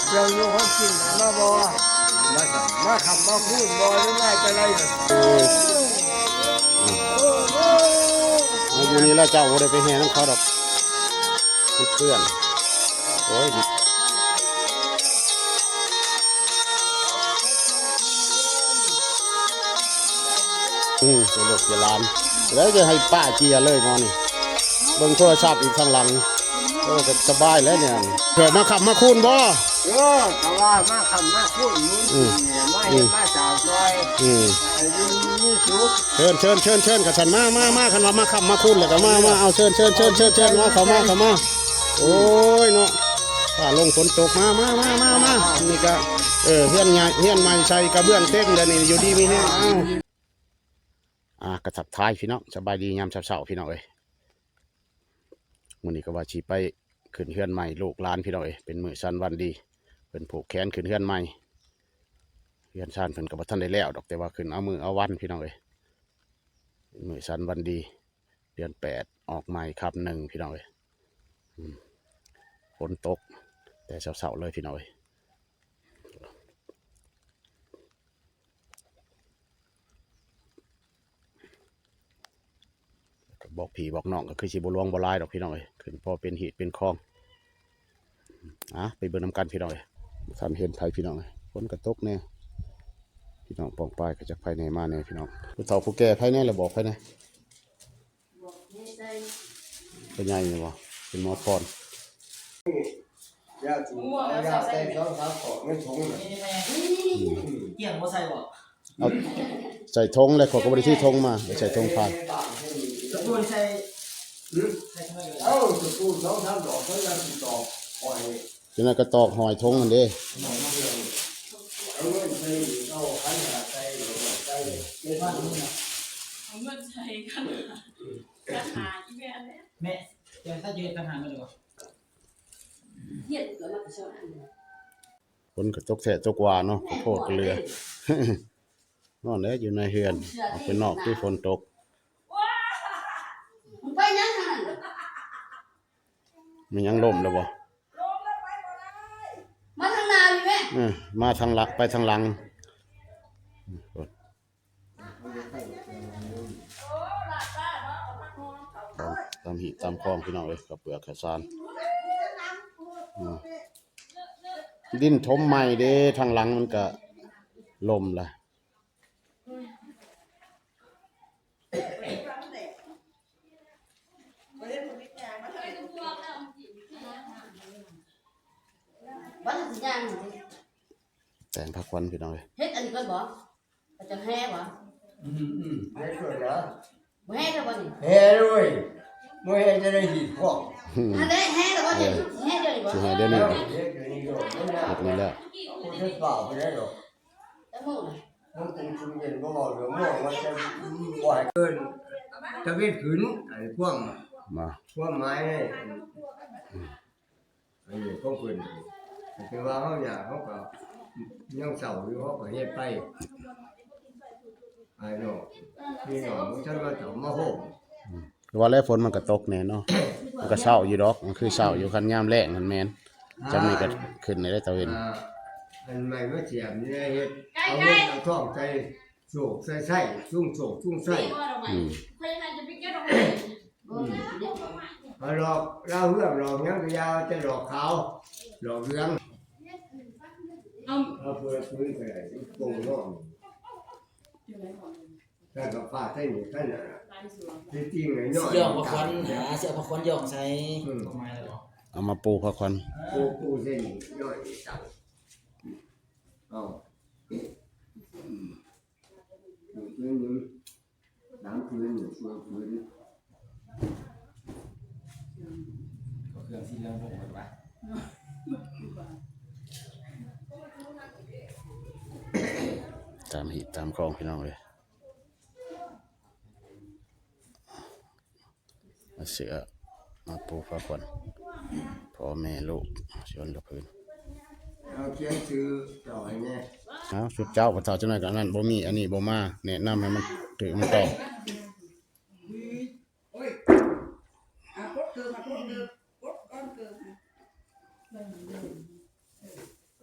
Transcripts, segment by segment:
ເຄື່ອງຢູ່ຂອງກິນມາບໍ່? ມາ ມາຄ້ຳມາຄູນບໍ່ ຫຼືວ່າຈັ່ງໃດ? ເອີ ມາຢູ່ນີ້ແລ້ວ ເຈົ້າບໍ່ໄດ້ໄປແຫ່ນຳເຂົາດອກ ມັນເປື້ອນ. ໂອ້ຍ ອືມ ເຈລູກເຈຫຼານ ແລ້ວຈະໃຫ້ປ້າເຈຍເລີຍໝໍນີ້ ເບິ່ງໂທລະສັບອີກທາງຫຼັງ. ໂອ້ ກໍສະບາຍແລ້ວນີ້ ເກີດມາຄ້ຳມາຄູນບໍ່? ເອີ ກໍວ່າມາຄ້ຳມາຄູນ ອືມ ມາເຮັດ ອືມ ມາສ້າງຊ່ອຍ ອືມ ໃຫ້ຢູ່ດີມີສຸກ. ເຊີນ ເຊີນ ເຊີນ ເຊີນ ຄັນຊັ້ນ ມາ ມາ ມາ ຄັນວ່າມາຄ້ຳມາຄູນແລ້ວກໍມາ ມາ ເອົາ ເຊີນ ເຊີນ ເຊີນ ເຊີນ ເຊີນ ມາ ເຂົ້າມາ ເຂົ້າມາ. ໂອ້ຍເນາະ ຟ້າລົງຝົນຕົກ ມາ ມາ ມາ ມາ ມາ. ນີ້ກໍ ເອີ ເຮືອນໃຫຍ່ ເຮືອນໃໝ່ໃສ່ກະເບື້ອງເຕັມແລ້ວນີ້ ຢູ່ດີມີແຮງ. ເອົ້າ ອ່າ ກໍທັກທາຍພີ່ນ້ອງ ສະບາຍດີຍາມເຊົ້າໆ ພີ່ນ້ອງເອີຍ. ມື້ນີ້ກໍວ່າຊິໄປຂຶ້ນເຮືອນໃໝ່ລູກຫຼານ ພີ່ນ້ອງເອີຍ ເປັນມື້ສັນວັນດີ ເພິ່ນຜູກແຂນຂຶ້ນເຮືອນໃໝ່. ເຮືອນຊານເພິ່ນກໍບໍ່ທັນໄດ້ແລ້ວດອກ ແຕ່ວ່າຂຶ້ນເອົາມື້ເອົາວັນ ພີ່ນ້ອງເອີຍ ເປັນມື້ສັນວັນດີ ເດືອນແປດອອກໃໝ່ຄ່ຳໜຶ່ງ ພີ່ນ້ອງເອີຍ. ອືມ ຝົນຕົກແຕ່ເຊົ້າໆ ເລີຍ ພີ່ນ້ອງເອີຍ. ກໍບອກພີ່ບອກນ້ອງ ກໍຄືຊິບໍ່ຫຼວງບໍ່ຫຼາຍດອກ ພີ່ນ້ອງເອີຍ ຂຶ້ນພໍເປັນຮີດເປັນຄອງ. ອ່າ ໄປເບິ່ງນຳກັນ ພີ່ນ້ອງເອີຍ. ບໍ່ທັນເຫັນໃຜ ພີ່ນ້ອງເອີຍ ຝົນກໍຕົກແດ່. ພີ່ນ້ອງປ້ອງປາຍກໍຈັກໃຜແດ່ມາແດ່ ພີ່ນ້ອງ. ຜູ້ເຖົ້າຜູ້ແກ່ໃຜແດ່ລະ ບອກໃຜແດ່? ພໍ່ໃຫຍ່ນີ້ບໍ່ ເປັນໝໍພອນ. ຢາສູບ ເອົາຢາໃສ່ສອງສາມຂອດໃນຖົງນະ. ນີ້ ນີ້ ນີ້ ອືມ ກ້ຽງບໍ່ໃສ່ບໍ່? ເອົາໃສ່ຖົງແລ້ວ ຂ້ອຍກໍບໍ່ໄດ້ຖືຖົງມາ ໄປໃສ່ຖົງພາຍ. ຕະປູໃສ່ ຫືມ ໃສ່ເທົ່າໃດກໍໄດ້. ເອົາຕະປູສອງສາມດອກ ເພິ່ນຍັງຊິຕອກຂ້ອຍ. ຈັ່ງນັ້ນກໍຕອກຫ້ອຍຖົງຫັ້ນເດ້. ເອົາເງິນໃສ່ ເອົາຂັນຫ້າໃສ່ ເອົາໄວ້ໃສ່ ເອົາເງິນໃສ່ຂັນຫ້າ ຂັນຫ້າອີແມ່ແຫຼະ. ແມ່ ເຈົ້າ ເຈົ້າຊິເຮັດຂັນຫ້າມື້ໃດບໍ່? ຝົນກໍຕົກແທ້ຕົກວ່າເນາະ ຂອໂທດກໍເຫຼືອ ນອນແຫຼະຢູ່ໃນເຮືອນ ອອກໄປນອກຕິຝົນຕົກ. ໄປຫຍັງຫັ້ນ? ແມ່ນຫຍັງ ລົ້ມແລ້ວບໍ່? ມາທາງໜ້ານີ້ແມ່. ເອີ ມາທາງຫຼັງ ໄປທາງຫຼັງ. ຕາມ ຕາມຮີດຕາມຄອງ ພີ່ນ້ອງເອີຍ ເຂົ້າເປືອກເຂົ້າສານ. ອືມ ດິນຖົມໃໝ່ເດ້ ທາງຫຼັງມັນກະລົ້ມລະ. ແຕງພາຂວັນ ພີ່ນ້ອງເອີຍ. ເຮັດອັນນີ້ກ່ອນບໍ່? ເຂົາຈະແຫ່ບໍ່? ອືມ ອືມ ແຫ່ຊ່ວຍນະ. ບໍ່ແຫ່ແລ້ວບໍ່ນີ້? ແຫ່ເລີຍ. ບໍ່ແຫ່ຈະໄດ້ຮີດຄອກ. ຫັ້ນແຫຼະ ແຫ່ແລ້ວບໍ່ນີ້? ເອີ ແຫ່ດຽວນີ້ບໍ່? ຊິແຫ່ດຽວນີ້. ເອີ ເຮັດດຽວນີ້ໂລດ. ເຮັດນີ້ແລ້ວ. ບໍ່ໄດ້ຟ້າວໄປໄດ້ດອກ. ຈັກໂມງນະ? ມັນເປັນຊຸມເຢັນ ບໍ່ເວົ້າເລື່ອງໂມງ ວ່າຈະບໍ່ໃຫ້ເກີນຕາເວັນຂຶ້ນ. ອັນຄວາມ ມາ ຄວາມໝາຍນີ້ ອັນນີ້ຂອງເພິ່ນ. ແຕ່ວ່າເຮົາຢາກ ເຮົາກໍຍັງເຊົ້າຢູ່ ເຮົາກໍເຮັດໄປ. ອ້າຍນ້ອງ ພີ່ນ້ອງ ບໍ່ທັນວ່າເຈົ້າມາໂຮມ. ອືມ ຄືວ່າແລ້ວ ຝົນມັນກໍຕົກແນ່ເນາະ. ມັນກໍເຊົ້າຢູ່ດອກ ມັນຄືເຊົ້າຢູ່ ຄັນຍາມແລ້ງຫັ້ນແມ່ນ. ຈຳນີ້ກໍຂຶ້ນໄດ້ຕາເວັນ. ອ່າ ອັນໃໝ່ມາສຽມນີ້ເຮັດ ເອົາເງິນເອົາທອງໃສ່ໂຊກໃສ່ໄສ້ ຊຸງໂຊກຊຸງໄສ້. ອືມ ຂ້ອຍຢາກໃຫ້ຈະໄປເກັບດອກໄມ້. ອືມ ມາຫຼອກລາວເຮືອງຫຼອກຫຍັງກໍຢ່າ ແຕ່ຫຼອກຂາວຫຼອກເຫຼືອງ. ເອົາ ເອົາເປີດພື້ນກໍໄດ້ ໂປ່ງນອກ. ແລ້ວກໍຟາດໃສ່ນີ້ ນັ້ນນະ ທີ່ຈິງແລ້ວຍ້ອນ ຊິຢອກພາຂວັນຫາ ຊິເອົາພາຂວັນຢອກໃສ່. ອືມ ຄວາມໝາຍແລ້ວ ເອົາມາປູພາຂວັນ ປູ ປູໃສ່ນີ້ ຍ້ອນນີ້ຕັ້ງ. ເອົາ ຢູ່ພື້ນນີ້ ນ້ຳພື້ນຢູ່ ຊ່ວຍພື້ນ. ເອົາເຄື່ອງສີເຫຼືອງລົງໄປວ່າ ຕາມຮີດຕາມຄອງ ພີ່ນ້ອງເອີຍ. ເອົາເສື້ອມາປູພາຂວັນ ພໍ່ແມ່ລູກ ຊວນລະພື້ນ. ເອົາຂຽນຊື່ເຈົ້າໃຫ້ແດ່. ເອົາ ຊຸດເຈົ້າ ພະເຖົ້າ ຈັກໜ້ອຍກໍອັນນັ້ນ ບໍ່ມີ ອັນນີ້ບໍ່ມາ ແນະນຳໃຫ້ມັນຖືກມັນຕ້ອງ. ໂອ້ຍ ອ່ະ ກົດເກີບ ກົດເກີບ ກົດກ່ອນເກີບ. ເອີ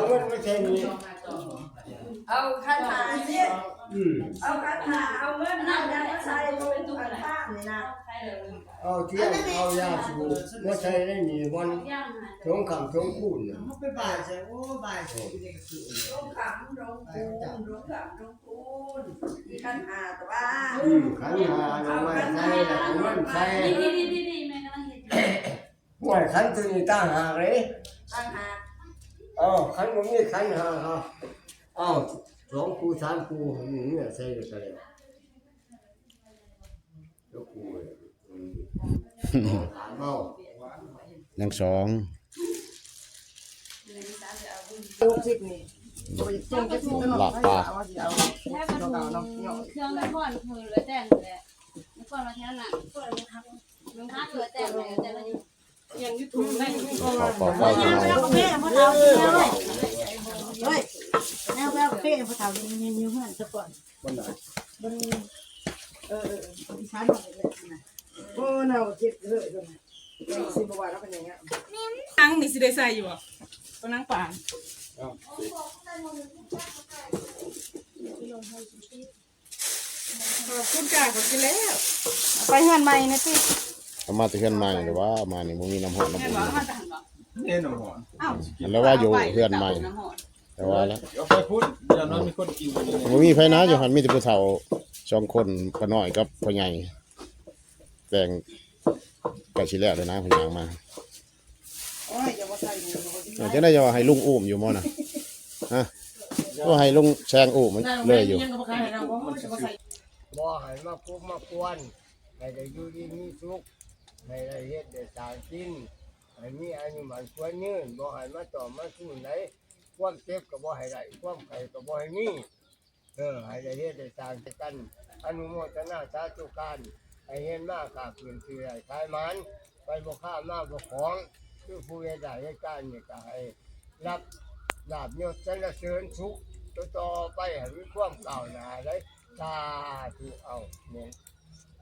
ເງິນມາໃສ່ນີ້ ເອົາຂັນຫ້ານີ້ ອືມ ເອົາຂັນຫ້າ ເອົາເງິນ ເອົາຫຍັງມາໃສ່ ເປັນຕູ້ຂັນຫ້ານີ້ນະ ເອົາທຽນ ເອົາຢາສູບມາໃສ່ໃນນີ້ ບ່ອນຖົງຄຳຖົງຄູນນະ ເອົາໄປບາຍໃສ່ ໂອ້ ບາຍໃສ່ ໂອ້ ຢູ່ໃນກະສຸ ຖົງຄຳຖົງຄູນ ຖົງຄຳຖົງ ມີຂັນຫ້າຕົວະ ອືມ ຂັນຫ້າ ເອົາໄວ້ໃສ່ ແລ້ວກໍເງິນໃສ່ ນີ້ໆໆໆ ແມ່ກຳລັງເຮັດຢູ່ ຫ້ວຍ ຂັນຕົວນີ້ຕ່າງຫາກເດ້ ຕ່າງຫາກ ເອີ ຄັນບໍ່ມີຂັນຫ້າ ເອົາສອງຄູ່ສາມຄູ່ ໃຫ້ມີເມຍໃສ່ແລ້ວກໍແລ້ວ ແລ້ວຄູ່ ເອີ ຖາມເອົາ ຍັງສອງ ຫົກສິບນີ້ ໂອ້ ລາບປາ ເອົາ ເອົາ ເອົາ ເອົາ ເອົາ ເອົາ ເຄື່ອງນະຄອນເພິ່ນລະແຕ່ງແຫຼະ ນະຄອນວ່າແຖວນັ້ນ ເພິ່ນມັນຮັກ ເຫຼືອແຕ່ງໃຫ້ ແຕ່ງໃຫ້ ຍັງຢູ່ທຸງໃນ ເອົາ ເອົາ ເອົາ ເອົາ ເອົາ ເອົາ ເອົາ ເອົາ ເອົາ ເອີຍ ແນວແບບເປ້ຜູ້ເຖົ້ານີ້ຍັງຢູ່ເຮືອນຊະກ່ອນ ບໍ່ໄດ້ ມັນ ເອີ ເອີ ອີສານໜ້ອຍແຫຼະນະ ໂອ້ ເນົ່າເຈັບເລີຍ ຊິບໍ່ວ່າລາວເປັນຫຍັງ ນາງນີ້ຊິໄດ້ໃສ່ຢູ່ບໍ່ ຕົວນາງປານ ເອີ ຄຸນກາກໍຊິແລ້ວ ເອົາໄປເຮືອນໃໝ່ນະຕິ ເອົາມາແຕ່ເຮືອນໃໝ່ແລ້ວວ່າ ມານີ້ບໍ່ມີນ້ຳຮ້ອນນ້ຳອຸ່ນ ແມ່ນບໍ່ ເອົາມາແຕ່ຫັ້ນບໍ່ ເອີ ນ້ຳຮ້ອນ ອ້າວ ແລ້ວວ່າຢູ່ເຮືອນໃໝ່ ແຕ່ວ່າລະ ເອົາໄປພຸ້ນ ຢ່າງນ້ອຍມີຄົນກິນຢູ່ນີ້ ບໍ່ມີໃຜນະຢູ່ຫັ້ນ ມີແຕ່ຜູ້ເຖົ້າສອງຄົນ ປ້ານ້ອຍກັບພໍ່ໃຫຍ່ ແຕ່ງໃກ້ຊິແລ້ວແລ້ວນະ ເພິ່ນຍ່າງມາ ໂອ້ຍ ຢ່າວ່າໃສ່ ເອີ ຈັ່ງໃດ ຢ່າວ່າໃຫ້ລຸງອຸ້ມຢູ່ໝໍນະ ຮະ ບໍ່ໃຫ້ລຸງແຊງອຸ້ມເລີຍຢູ່ ບໍ່ໃຫ້ມາກຸກມາກວນ ໃຫ້ໄດ້ຢູ່ດີມີສຸກ ໃຫ້ໄດ້ເຮັດໄດ້ສ້າງກິນ ໃຫ້ມີອາຍຸໝັ້ນຂວັນຍືນ ບໍ່ໃຫ້ມາຕ້ອມມາສູນໃດ ຄວາມເຈັບກໍບໍ່ໃຫ້ໄດ້ ຄວາມໄຂ້ກໍບໍ່ໃຫ້ມີ ເອີ ໃຫ້ໄດ້ເຮັດໄດ້ສ້າງໃສ່ກັນ ອະນຸໂມທະນາສາທຸການ ໃຫ້ເຮັດມາຄ້າຂຶ້ນ ຊື້ໄດ້ຂາຍໝານ ໄປບໍ່ຄ້າມາບໍ່ຂອງ ຄືຜູ້ເຮັດໄດ້ເຮັດການນີ້ກໍໃຫ້ຮັບລາບຍົດສັນລະເສີນສຸກຕໍ່ໆໄປ ໃຫ້ມີຄວາມກ້າວໜ້າໄດ້ ສາທຸ ເອົາ ແມ່ນ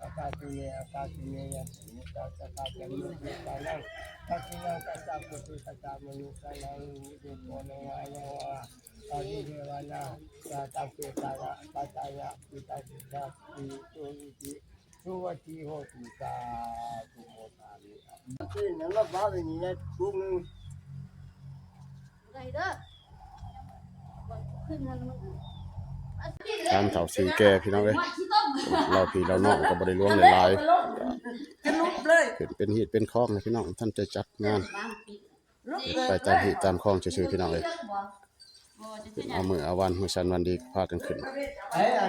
ອາກາດເມ ອາກາດເມ ຍະ ສະມິດາ ສະກາ ຈະ ເມ ເມ ຕາ ນັງ ທັກສິ ນັງ ຕັດສະ ໂພ ຕິ ສັດ ຕາ ມະ ນຸ ສາ ນັງ ວິ ເດ ໂພ ນັງ ວາ ຍະ ວາ ອາ ວິ ເດ ວາ ນາ ສາ ຕັງ ເປ ຕາ ນະ ປັດ ຕາ ຍະ ປິ ຕາ ສິ ສາ ຕິ ໂຕ ວິ ຕິ ສຸ ວັດ ຕິ ໂຫ ຕິ ສາ ທຸ ໂມ ທາ ມິ ອະ ຄືນນັ້ນມາຝາກໄວ້ນີ້ນະ ທຸງໜຶ່ງ ໄດ້ເດີ ຂຶ້ນຫັ້ນມັນ ຕາມເຖົ້າສີ່ແກ່ພີ່ນ້ອງເອີຍ ເລົ່າພີ່ເລົ່ານ້ອງກໍບໍ່ໄດ້ຫຼວງຫຼາຍ ຈະຫຼຸບເລີຍ ຂຶ້ນເປັນຮີດເປັນຄອງນະພີ່ນ້ອງ ທ່ານຈະຈັດງານ ໄປຕາມຮີດຕາມຄອງຊື່ໆພີ່ນ້ອງເອີຍ ຂຶ້ນເອົາມື້ເອົາວັນ ມື້ສັນວັນດີ ພາກັນຂຶ້ນ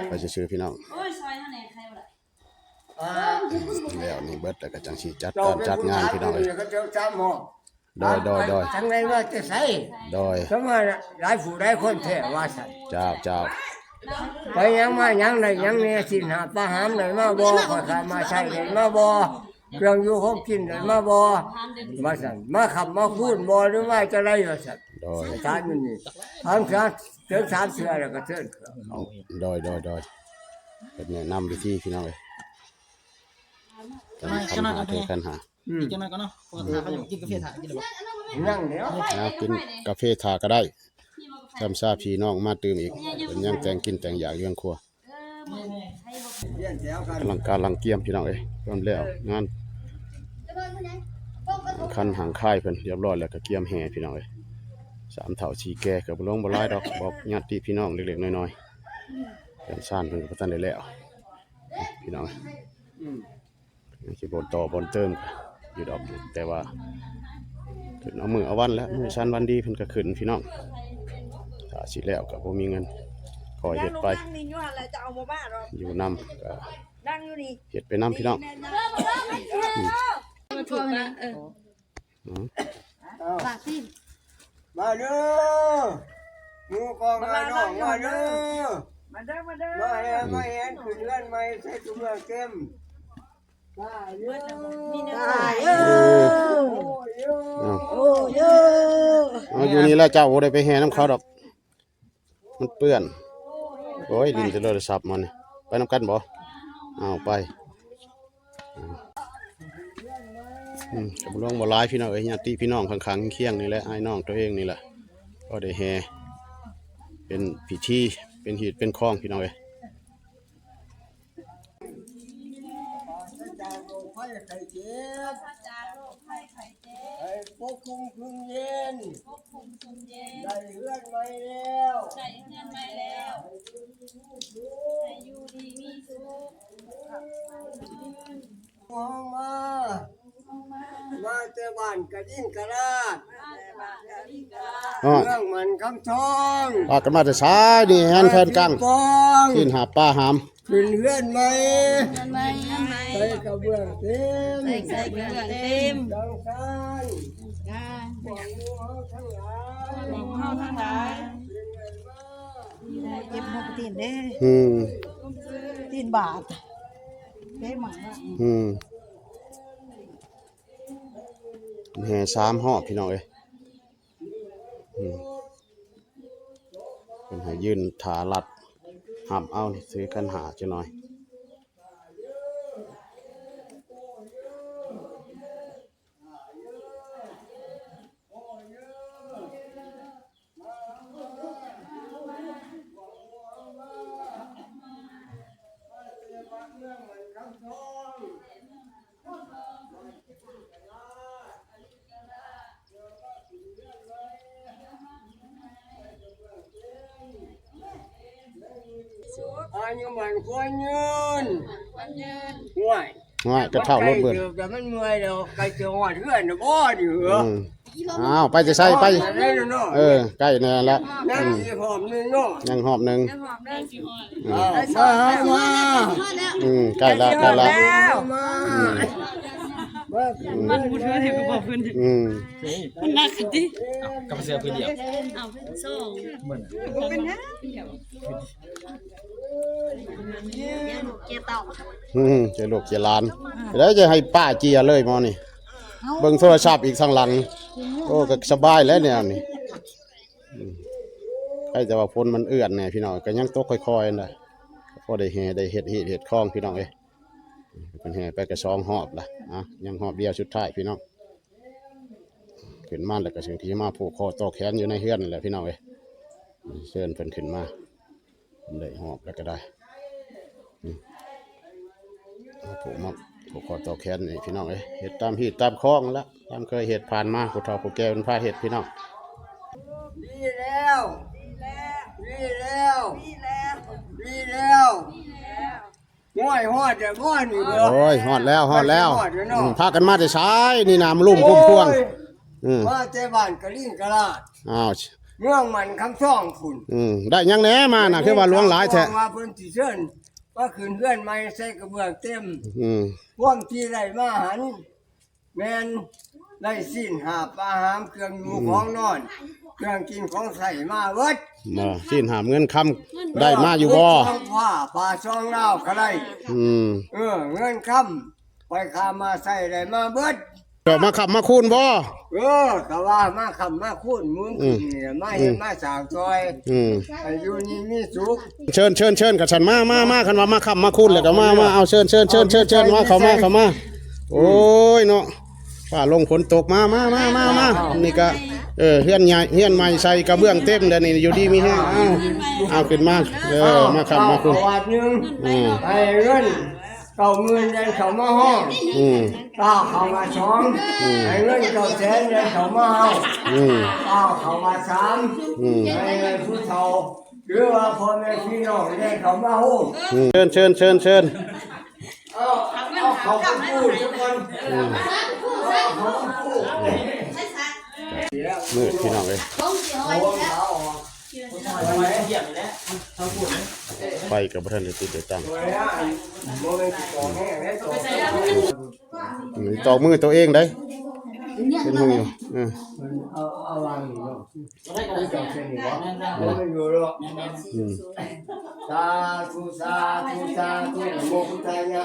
ໄປຊື່ໆພີ່ນ້ອງ ໂອ້ຍ ຊ່ອຍເຮົາແດ່ ໃຄບໍ່ໄດ້ ອ່າ ແລ້ວນີ້ເບິດແລ້ວກໍຈັ່ງຊິຈັດການຈັດງານພີ່ນ້ອງເອີຍ ເຂົາເຈົ້າຈຳໝໍ້ ໂດຍ ໂດຍ ໂດຍ ທັງໃດມາແຕ່ໃສ ໂດຍ ສະມາຫຼາຍຜູ້ຫຼາຍຄົນແທ້ວ່າຊັ້ນ ເຈົ້າ ເຈົ້າ ໄປຫຍັງມາຫຍັງ ໄດ້ຫຍັງແດ່ ສິນຫ້າປາຫາມໄດ້ມາບໍ່ ຂ້ອຍຂ້າມາໃຊ້ໄດ້ມາບໍ່ ເຄື່ອງຢູ່ຂອງກິນໄດ້ມາບໍ່ ວ່າຊັ້ນ ມາຄ້ຳມາຄູນບໍ່ ຫຼືວ່າຈັ່ງໃດ ວ່າຊັ້ນ ໂດຍ ຖາມຢູ່ນີ້ ຖາມເທື່ອ ເຖິງສາມເທື່ອແລ້ວກໍເຊີນ ໂດຍ ໂດຍ ໂດຍ ເພິ່ນແນະນຳວິທີພີ່ນ້ອງເອີຍ ຈັກໜ້ອຍ ຈັກໜ້ອຍ ຂັນຫ້າ ອີກຈັກໜ້ອຍກ່ອນເນາະ ເພາະວ່າຖ້າເຂົາຍັງກິນກາເຟຖ້າຢູ່ດອກ ຍັງແລ້ວ ອ່າ ກິນກາເຟຖ້າກໍໄດ້ ຊ້ຳຊາພີ່ນ້ອງມາຕື່ມອີກ ເພິ່ນຍັງແຕ່ງກິນແຕ່ງຢາກຢູ່ເຮືອນຄົວ ກຳລັງການລັງກຽມພີ່ນ້ອງເອີຍ ພ້ອມແລ້ວງານ ຂັນຫ້າງຄາຍເພິ່ນຮຽບຮ້ອຍແລ້ວ ກໍກຽມແຫ່ພີ່ນ້ອງເອີຍ ສາມເຖົ້າສີ່ແກ່ ກໍບໍ່ຫຼວງບໍ່ຫຼາຍດອກ ບອກຍາດຕິພີ່ນ້ອງເລັກໆນ້ອຍໆ ເຮືອນຊານເພິ່ນກໍບໍ່ທັນໄດ້ແລ້ວ ພີ່ນ້ອງເອີຍ ອືມ ຊິບໍ່ຕໍ່ບໍ່ເຕີມຢູ່ດອກ ແຕ່ວ່າຂຶ້ນເອົາມື້ເອົາວັນແຫຼະ ມື້ສັນວັນດີເພິ່ນກໍຂຶ້ນພີ່ນ້ອງ ຖ້າຊິແລ້ວກໍບໍ່ມີເງິນ ຄ່ອຍເຮັດໄປ ຢູ່ນຳກໍເຮັດໄປນຳພີ່ນ້ອງ ອືມ ມາເດີ ໝູ່ກອງອ້າຍນ້ອງ ມາເດີ ມາເດີ ມາເດີ ມາແຫ່ ມາແຫ່ ຂຶ້ນເຮືອນໃໝ່ ໃສ່ຕົວເມືອງເຕັມ ເອີ ເອົາ ເອົາ ຢູ່ນີ້ແຫຼະ ເຈົ້າບໍ່ໄດ້ໄປແຫ່ນຳເຂົາດອກ ມັນເປື້ອນ. ໂອ້ຍ ຫຼິ້ນແຕ່ໂທລະສັບມັນນີ້ ໄປນຳກັນບໍ່? ເອົາ ໄປ. ອືມ ກໍບໍ່ຫຼວງບໍ່ຫຼາຍພີ່ນ້ອງເອີຍ ຍາດຕິພີ່ນ້ອງຂ້າງໆຄຽງໆນີ້ແຫຼະ ອ້າຍນ້ອງຕົວເອງນີ້ແຫຼະ ກໍໄດ້ແຫ່ເປັນພິທີ ເປັນຮີດເປັນຄອງພີ່ນ້ອງເອີຍ. ປາສຈາກໂລກໄພໄຂ້ເຈັບ ປາສຈາກໂລກໄພໄຂ້ເຈັບ ໃຫ້ປົກຄຸມເພິ່ງເຢັນ ປົກຄຸມເພິ່ງເຢັນ ໄດ້ເຮືອນໃໝ່ແລ້ວ ໄດ້ເຮືອນໃໝ່ແລ້ວ ໃຫ້ຢູ່ດີມີສຸກ ໃຫ້ຢູ່ດີມີສຸກ. ເຮົາມາ ມາແຕ່ບ້ານກະດິງກະລາດ ມາແຕ່ບ້ານກະດິງກະລາດ ອ້ອ ເມືອງໝັ້ນຄຳທອງ ພາກັນມາແຕ່ໃສນີ້? ແຫ່ນແຜ່ນກັງ ຊີ້ນຫາບປາຫາມ ຂຶ້ນເຮືອນໃໝ່ ເຮືອນໃໝ່ ໃສ່ກະເບື້ອງເຕັມ ໃສ່ກະເບື້ອງເຕັມ ສັງສານ ສັງສານ ພວກເຮົາທັງຫຼາຍ ພວກເຮົາທັງຫຼາຍ ເຈັບຫົວຕີນເດ້ ອືມ ຕີນບາດ ເດ້ໝັ້ນ ອືມ ແຫ່ສາມຮອບພີ່ນ້ອງເອີຍ ອືມ ເພິ່ນໃຫ້ຢືນຖ້າລັດຮັບເອົາ ຖືຂັນຫ້າຈັກໜ່ອຍ. ອາຍຸໝັ້ນຂວັນຍືນ ຄວັນຍືນ ຫ້ວຍ ຫ້ວຍ ກະເຖົ້າລົດເບີດ ໃກ້ເກີບແລ້ວ ມັນເມື່ອຍແລ້ວ ໃກ້ຈະຮອດເຮືອນແລ້ວບໍ່ນີ້ເອີ ອືມ ອ້າວ ໄປແຕ່ໃສ ໄປ ໄປແລ້ວເນາະ ເອີ ໃກ້ແນ່ແລ້ວ ຍັງ ອືມ ອີກຮອບໜຶ່ງເນາະ ຍັງຮອບໜຶ່ງ ອືມ ເອີ ມາ ມາ ອືມ ໃກ້ແລ້ວ ໃກ້ແລ້ວ ມາ ອືມ ມັນບໍ່ຖືກກໍບອກເພິ່ນ ອືມ ມັນໜັກກະຕິ ກັບເສືອພື້ນດຽວ ເອົາສອງ ບໍ່ເປັນຫຍັງ ອືມ ເຈົ້າລູກເຈົ້າຫຼານ ແລ້ວຈະໃຫ້ປ້າເຈຍເລີຍໝໍນີ້ ເບິ່ງໂທລະສັບອີກທາງຫຼັງ ໂອ້ ກໍສະບາຍແລ້ວແນວນີ້ ອືມ ໃຜແຕ່ວ່າຝົນມັນເອື້ອນແດ່ພີ່ນ້ອງ ກໍຍັງຕົກຄ່ອຍໆນັ້ນແຫຼະ ພໍໄດ້ແຫ່ໄດ້ເຮັດຮີດເຮັດຄອງພີ່ນ້ອງເອີຍ ເພິ່ນແຫ່ໄປກໍສອງຮອບລະ ອ່ະ ຍັງຮອບດຽວສຸດທ້າຍພີ່ນ້ອງ ຂຶ້ນມາແລ້ວກໍຊິມາຜູກຄໍຕໍ່ແຂນຢູ່ໃນເຮືອນນີ້ແຫຼະພີ່ນ້ອງເອີຍ ເຊີນເພິ່ນຂຶ້ນມາ ໄດ້ຮອບແລ້ວກໍໄດ້ ອືມ ມາຜູກ ມາຜູກຄໍຕໍ່ແຂນນີ້ພີ່ນ້ອງເອີຍ ເຮັດຕາມຮີດຕາມຄອງລະ ຕາມເຄີຍເຮັດຜ່ານມາ ຜູ້ເຖົ້າຜູ້ແກ່ເພິ່ນພາເຮັດພີ່ນ້ອງ ດີແລ້ວ ດີແລ້ວ ດີແລ້ວ ໂອ້ຍ ຮອດແລ້ວບໍ່ນີ້ເດີ ໂອ້ຍ ຮອດແລ້ວ ຮອດແລ້ວ ຮອດແລ້ວເນາະ ອືມ ພາກັນມາແຕ່ໃສນີ້ ນ້ຳລຸ່ມກຸ້ມພວງ ໂອ້ຍ ອືມ ມາແຕ່ບ້ານກະລິງກະລາດ ອ້າວ ເມືອງໝັ້ນຄຳທອງພຸ້ນ ອືມ ໄດ້ຫຍັງແດ່ມານະ ຄືວ່າຫຼວງຫຼາຍແທ້ ວ່າເພິ່ນຊິເຊີນມາຂຶ້ນເຮືອນໃໝ່ໃສ່ກະເບື້ອງເຕັມ ອືມ ຄວາມທີ່ໄດ້ມາຫັ້ນ ແມ່ນໄດ້ຊີ້ນຫາບປາຫາມ ເຄື່ອງຢູ່ ອືມ ຂອງນອນ ເຄື່ອງກິນຂອງໃຊ້ມາເບິດ ມາຊີ້ນຫາບເງິນຄຳ ໄດ້ມາຢູ່ບໍ່? ເງິນຄຳ ຜ້າ ຜ້າຊອງລາວກໍໄດ້ ອືມ ເອີ ເງິນຄຳ ໄປຄ້າມາໃຊ້ໄດ້ມາເບິດ ເຈົ້າມາຄ້ຳມາຄູນບໍ່? ເອີ ກໍວ່າມາຄ້ຳມາຄູນ ໝູນ ອືມ ຂຶ້ນນີ້ ມາເຮັດ ອືມ ມາສ້າງຊ່ອຍ ອືມ ໃຫ້ຢູ່ດີມີສຸກ ເຊີນ ເຊີນ ເຊີນ ຄັນຊັ້ນ ມາ ມາ ມາ ຄັນວ່າມາຄ້ຳມາຄູນແລ້ວກໍມາ ມາ ເອົາ ເຊີນ ເຊີນ ເຊີນ ເຊີນ ເຊີນ ມາ ເຂົ້າມາ ເຂົ້າມາ ໂອ້ຍເນາະ ຟ້າລົງຝົນຕົກ ມາ ມາ ມາ ມາ ມາ ນີ້ກະ ເອີ ເຮືອນໃຫຍ່ ເຮືອນໃໝ່ໃສ່ກະເບື້ອງເຕັມແລ້ວນີ້ ຢູ່ດີມີແຮງ ເອົາ ເອົາຂຶ້ນມາ ເອີ ມາຄ້ຳມາຄູນ ເອົາບາດໜຶ່ງ ອືມ ໃຫ້ເງິນ ເກົ້າໝື່ນແລ່ນເຂົ້າມາຫ້ອງ ອືມ ກ້າວເຂົ້າມາສອງ ອືມ ໃຫ້ເງິນເກົ້າແສນແລ່ນເຂົ້າມາເຮົາ ອືມ ກ້າວເຂົ້າມາສາມ ອືມ ໃຫ້ເງິນຜູ້ເຖົ້າ ຫຼືວ່າພໍ່ແມ່ພີ່ນ້ອງແລ່ນເຂົ້າມາໂຮມ ອືມ ເຊີນ ເຊີນ ເຊີນ ເຊີນ ເອົາ ເອົາເຂົ້າໄປປູຊະກ່ອນ ອືມ ເອົາເຂົ້າໄປປູ ມືດພີ່ນ້ອງເອີຍ ໄຟກໍບໍ່ທັນໄດ້ຕິດໄດ້ຕັ້ງ ຕອກມືຕົວເອງໄດ໋ ເປັນຫຸ່ງຢູ່ ເອີ ເອົາ ເອົາວາງນີ້ເນາະ ເຈົ້າເຊັ່ນນີ້ບໍ່ ເອີ ບໍ່ແມ່ນຢູ່ດອກ ອືມ ສາທຸ ສາທຸ ສາທຸ ນະໂມພຸດທາຍະ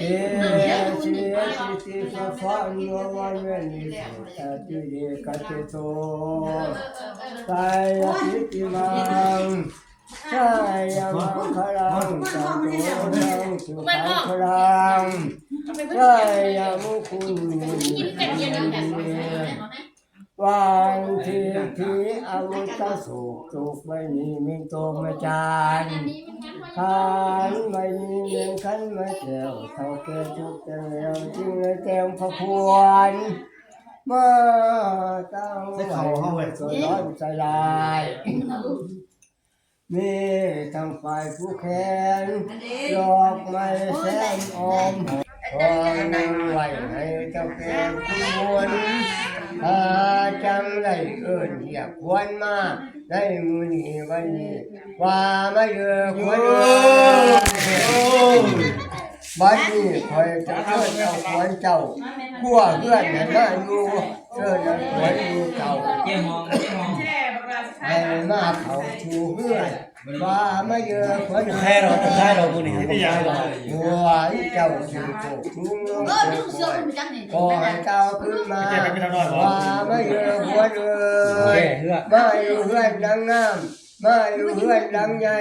ເຕ ເຕ ເຕ ເຕ ສະ ສະ ໂນ ວະ ເວ ນິ ສະ ຕະ ຕິ ເລ ກະ ເຕ ໂສ ກາຍະ ທິ ຕິ ມັງ ຊາຍະ ມັງຄະລັງ ສັນໂຕ ໂນ ທັງ ສຸ ຄັງ ຄະລັງ ຊາຍະ ມຸງຄຸນ ວັນທີທີອະມຸດຕະໂສກ ໂຕກໃບນີ້ແມ່ນໂຕມາຈານ ຄັນໃບນີ້ແມ່ນຄັນມາແກ້ວ ເຖົ້າແກ່ທຸກແຕ່ງແລ້ວ ຈຶ່ງໄດ້ແຕ່ງພະຄວັນ ມາຕັ້ງໄວ້ໃນສວນຮ້ອນສະຫຼາຍ ມີທັງຝ້າຍຜູກແຂນ ດອກໄມ້ແຊມອ້ອມ ຂໍນຳໄວ້ໃຫ້ເຈົ້າແກ່ຄຸນບຸນ ຫາຈັ່ງໄດ້ເອີ້ນຮຽກຄວັນມາໃນມື້ນີ້ວັນນີ້ ວ່າມາເດີຄວັນເອີຍ ບັດນີ້ຂ້ອຍຈະເຊີນເອົາຂວັນເຈົ້າ ຂົ້ວເຮືອນໃຫ້ມາຢູ່ ເຊີນເອົາຂວັນຢູ່ເຈົ້າ ໃຫ້ມາເຂົ້າສູ່ເຮືອນ ວ່າມາເດີຂວັນ ແຄ່ດອກ ແຄ່ດອກ ຜູ້ນີ້ໃຫ້ ບໍ່ໃຫ້ດອກ ຫົວເຈົ້າຊິໂກກສູງລົງ ຂໍໃຫ້ກ່າວຄືນມາ ວ່າມາເດີຂວັນເອີຍ ມາຢູ່ເຮືອນຫຼັງງາມ ມາຢູ່ເຮືອນຫຼັງໃຫຍ່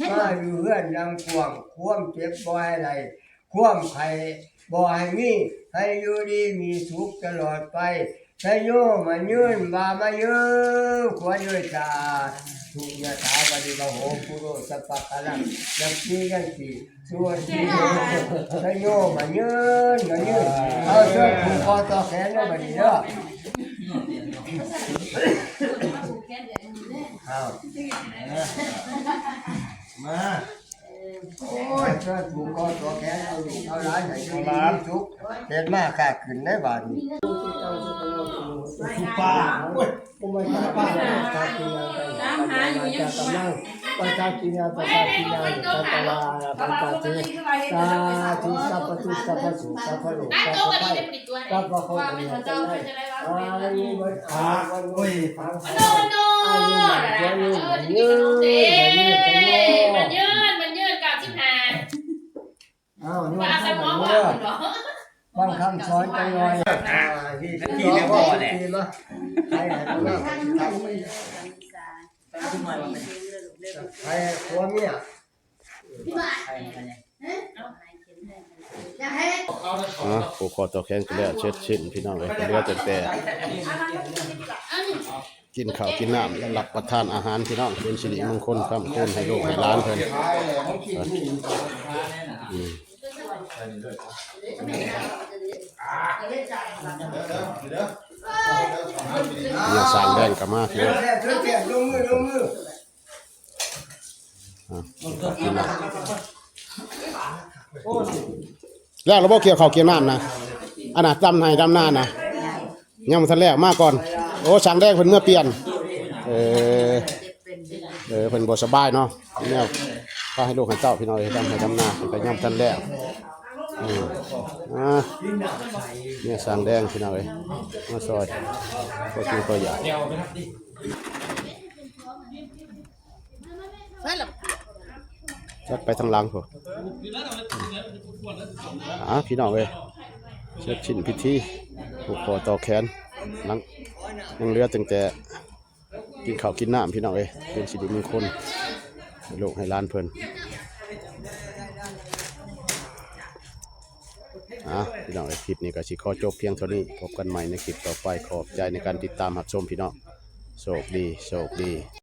ມາຢູ່ເຮືອນຫຼັງກວ້າງ ຄວາມເຈັບບໍ່ໃຫ້ໄດ້ ຄວາມໄຂ້ບໍ່ໃຫ້ມີ ໃຫ້ຢູ່ດີມີສຸກຕະຫຼອດໄປ ໄຊໂຍ ມາຍືນ ວ່າມາຍືນ ຄວນເອີຍ ສາທຸຍະຖາ ວາລິວະໂຫ ປຸໂຣ ສັບພະຄາລັງ ຍັງຊີ ຍັງຊີ ສຸວັນຕິໂຍ ໄຊໂຍ ມາຍືນ ມາຍືນ ເອົາ ເຊີນຜູກຄໍຕໍ່ແຂນເດີ ບັດນີ້ເດີ ເອົາ ມາ. ໂອ້ຍ ເຊີນຜູກຄໍຕໍ່ແຂນ ເອົາລູກເອົາຫຼານໃຫ້ຢູ່ດີມີສຸກ ເຮັດມາຄ້າຂຶ້ນໃນບາດນີ້ ສຸປາ ໂອ້ຍ ສາທຸ ສັບພະທຸກ ສັບພະໂສກ ສັບພະໂລກ ສັບພະໄພ ສັບພະໂຄດ ອາຍຸວັນ ອາຍຸວັນ ອາຍຸໝັ້ນ ຂວັນຍືນ ໝັ້ນຍືນ ໝັ້ນຍືນ ໝັ້ນຍືນ ໝັ້ນຍືນ ເກົ້າສິບຫ້າ ອ້າວ ຍວນ ເອົາໃສ່ຫົວ ເດີ ຟັງຄຳສອນຈັກໜ່ອຍ ອ່າ ທີ່ ທີ່ເລື່ອງບໍ່ແຫຼະ ໃຫ້ໃຫ້ຜົວເມຍ ອ່າ ຜູກຄໍຕໍ່ແຂນກໍແລ້ວເສັດສິ້ນ ພີ່ນ້ອງເອີຍ ກໍເຫຼືອຕັ້ງແຕ່ ກິນເຂົ້າກິນນ້ຳ ແລະ ຮັບປະທານອາຫານ ພີ່ນ້ອງ ເປັນສິລິມົງຄົນຄ້ຳຄູນໃຫ້ລູກໃຫ້ຫຼານເພິ່ນ ອືມ ເມຍຊ່າງແດງກໍມາ ພີ່ນ້ອງ ອ່າ ກິນນ້ຳ ແລ້ວລະບໍ່ ກ່ຽວເຂົ້າກ່ຽວນ້ຳນະ ອັນນ່າ ດຳໄຮ່ດຳນານະ ຍັງບໍ່ທັນແລ້ວ ມາກ່ອນ ໂອ້ ຊ່າງແດງເພິ່ນເມືອປ່ຽນ ເອີ ເອີ ເພິ່ນບໍ່ສະບາຍເນາະ ແນວພາໃຫ້ລູກໃຫ້ເຕົ້າ ພີ່ນ້ອງເອີຍ ດຳໄຮ່ດຳນາ ເພິ່ນກໍຍັງບໍ່ທັນແລ້ວ ອືມ ອ່າ ເມຍຊ່າງແດງ ພີ່ນ້ອງເອີຍ ມາຊ່ອຍ ພໍກິນພໍຢາກ. ຈັດໄປທາງຫຼັງພຸ້ນ ອ່າ ພີ່ນ້ອງເອີຍ ເສັດສິ້ນພິທີ ຜູກຄໍຕໍ່ແຂນ ຍັງ ຍັງເຫຼືອຕັ້ງແຕ່ກິນເຂົ້າກິນນ້ຳ ພີ່ນ້ອງເອີຍ ເປັນສິລິມົງຄົນໃຫ້ລູກໃຫ້ຫຼານເພິ່ນ ອ່າ ພີ່ນ້ອງເອີຍ ຄລິບນີ້ກໍຊິຂໍຈົບພຽງເທົ່ານີ້ ພົບກັນໃໝ່ໃນຄລິບຕໍ່ໄປ ຂອບໃຈໃນການຕິດຕາມຮັບຊົມ ພີ່ນ້ອງ ໂຊກດີ ໂຊກດີ.